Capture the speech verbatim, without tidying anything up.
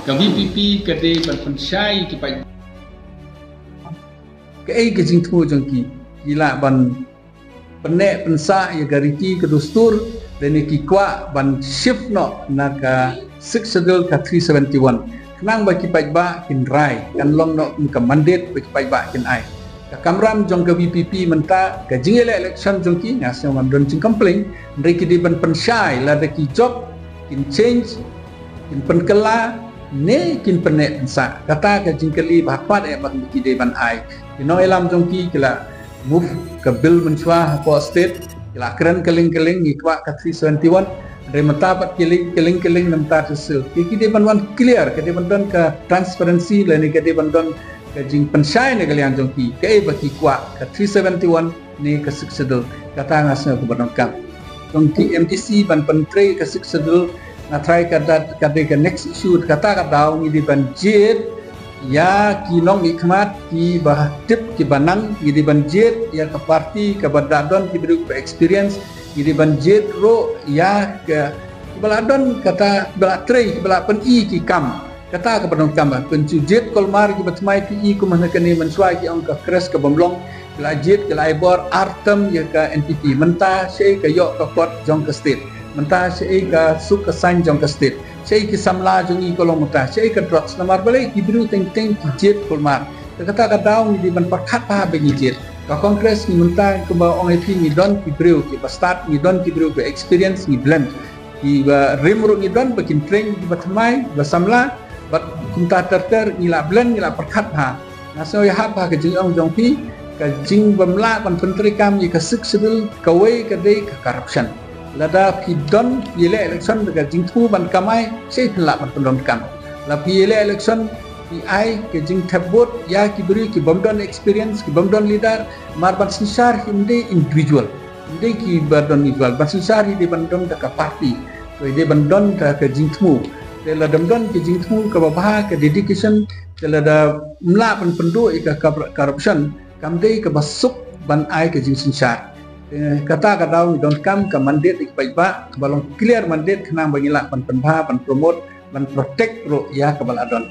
Ka VPP ka dei ban pynshai ïa ki paidbah. Kaei ka jingthmu jong ki? Ki lah ban pynneh pynsah ïa ka riti ka dustur, lane ki kwah ban shift noh na ka Sixth Schedule ka three seventy-one. Khnang ba ki paidbah kin rai, kan long noh kum ka mandate ba ki paidbah kin ai. Ka kamram jong ka VPP mynta, ka jingïaleh election jong ki, nga sngew ngam don jingcomplain, hynrei ki dei ban pynshai lada ki jop, kin change, kin pynkylla, ne kin pynneh pynsah. Kata ka jingkylli ba ha khmat eh ba ki dei ban ai. Ki nongïalam jong ki ki la move ka bill mynshuwa hapoh state, ki la kren kylleng kylleng, ngi kwah ka three seventy-one, hynrei mynta pat ki leh kylleng kylleng na mynta te sil. Ki, ki dei ban wan clear, ka dei ban don ka transparency, lane ka dei ban don ka jingpynshai na ka liang jong ki, kaei ba ki kwah, ka three seventy-one ne ka Sixth Schedule. Kata nga sngew kaba donkam. Jong ki MDC ban pyntrei ka Sixth Schedule, nga tharai ka da, ka dei ka next issue, kata ka daw ngi dei ban jied ïa ki nongmihkhmat kiba tip kiba nang, ngi dei ban jied ïa ka party kaba da don ki briew ba experience, ngi dei ban jied ruh ïa ka, kiba la don kata, kiba la trei, kiba la pyni ki kam. Kata kaba donkam ba pynjur jied kulmar kiba thymmai, phi i kum ha kane mynshuwa ki ong ka crest kaba mlong, ki la jied, ki la ai bor ar term ïa ka NPP. Mynta shaei ka ïoh ka kot jong ka state? Mynta shaei ka suk ka saiñ jong ka state? Shaei ki samla jong ngi, ka long mynta shaei ka drugs? Namar balei? Ki briew teng teng ki jied kulmar. Te kata ka daw ngi dei ban pyrkhat bha ba ngi jied. Ka Congress ngi mynta, kumba ong ïa phi, ngi don ki briew kiba stad, ngi don ki briew ba experience, ngi blend. Kiba rim ruh ngi don, ba kin trei, kiba thymmai, ba samla, bad kumta ter ter ngi la blend, ngi la pyrkhat bha. Nga sngew ïahap bha ka jingong jong phi, ka jingbym lah ban pyntreikam ïa ka Sixth Schedule, kawei ka dei ka corruption. Lada phi don, phi ïaleh election da ka jingthmu ban kamai, shaei phin lah ban pyndonkam? La phi ïaleh election, phi ai ka jingthep vote ïa ki briew kibym don experience, kibym don leader, namar ban synshar hi ym dei individual. Ym dei kiba don individual, ban synshar hi dei ban don da ka party. Te hi dei ban don da ka jingthmu. Te lada ym don ka jingthmu kaba bha, ka dedication, te lada ym lah ban pynduh ïa ka kor-, corruption, kam dei kaba suk ban ai ka jingsynshar. Te kata ka daw ngi donkam ka mandate ïa ki paidbah, kaba long clear mandate, khnang ba ngi lah ban pynbha, ban promote, ban protect ruh ïa kaba la don.